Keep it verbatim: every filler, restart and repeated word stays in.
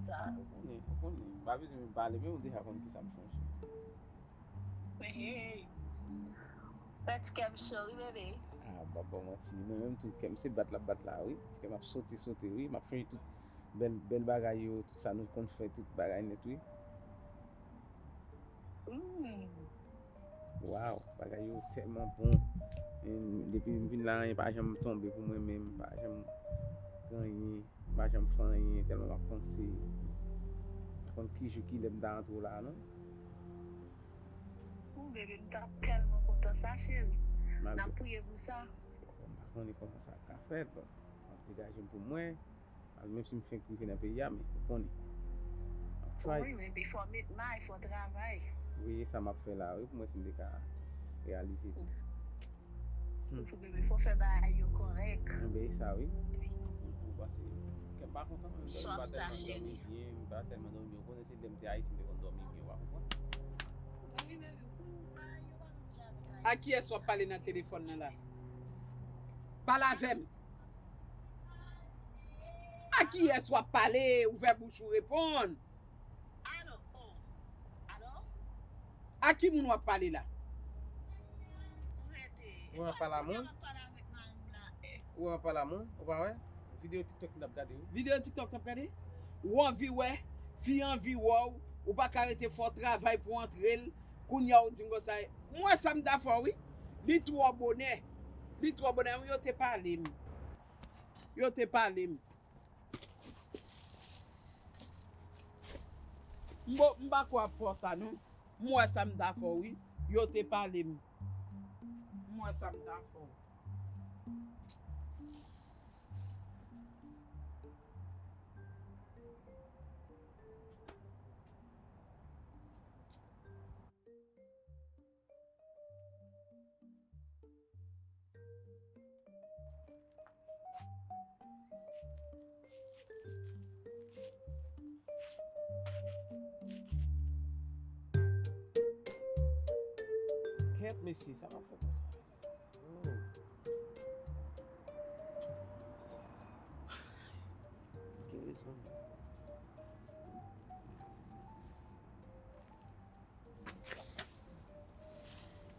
sa. Ah, ou konnen, ou konnen. M pa bezwen menm pale, men ou deja konn kisa m chonje. Hey, hey. Pèt kè m cho, wi, bebe. Ah, m p ap ba w manti. Mwen menm tou, kè m se bat l ap bat la, wi. Ti kè m ap sote, sote, wi. M ap chonje tout bèl, bèl bagay yo, tout sa nou konn fè, tout bagay nèt, wi. Mm. Waw, bagay yo tèlman bon. Em, depi m vin la, anyen pa janm tonbe pou mwen menm, pa janm gen anyen, pa janm fè anyen, tèlman m ap panse. Pa konn ki jou, ki lè m ta rantre w la, non. Ou, bebe, m t ap tèlman kontan sa, cheri. N ap priye pou sa. M pa konnen kòman sa ka fèt, bon. M ap degaje m pou mwen. Al, menm si m fenk rive nan peyi a, men ou konnen. M ap try. Wi, men fò met may, fò travay. Wi, e sa m ap fè la, wi, pou mwen si m te ka reyalize tou. Hmm. Fò, bebe, fò fè bagay yo kòrèk. Enben, e sa, wi. Wi. Ou, ou pase. Kè m pa kontan, menm lè m pa tèlman dòmi byen, m pa tèlman dòmi byen. Ou konnen se lè m te Ayiti, m te konn dòmi byen, ou pa konprann? Wi, bebe, pou bagay yo pa menm jan avèk Ayiti. A kiyès w ap pale nan telefòn nan la? Pale avè m. A kiyès w ap pale? Ouvè bouch ou, reponn. Alo, oh. Alo? A ki moun w ap pale la? Ou rete. Ou an pale a moun? Ou an pale a moun? Ou pa wè? Videyo TikTok n ap gade, wi. Videyo TikTok n ap gade? Ou anvi wè? Fi anvi wè w. Ou pa ka rete, fò w travay pou w antre l. Kounye a w di m konsa. M wè sa m ta fè w, wi. Li twò bonè. Li twò bonè. Yo te pale m. Yo te pale m. M bo-, m pa kwè w ap fè w sa, non. M wè sa m ta fè w, wi. Yo te pale m. M wè sa m ta fè w. Kèt, mesye, sa m ap fè konsa? Oh. Gen rezon.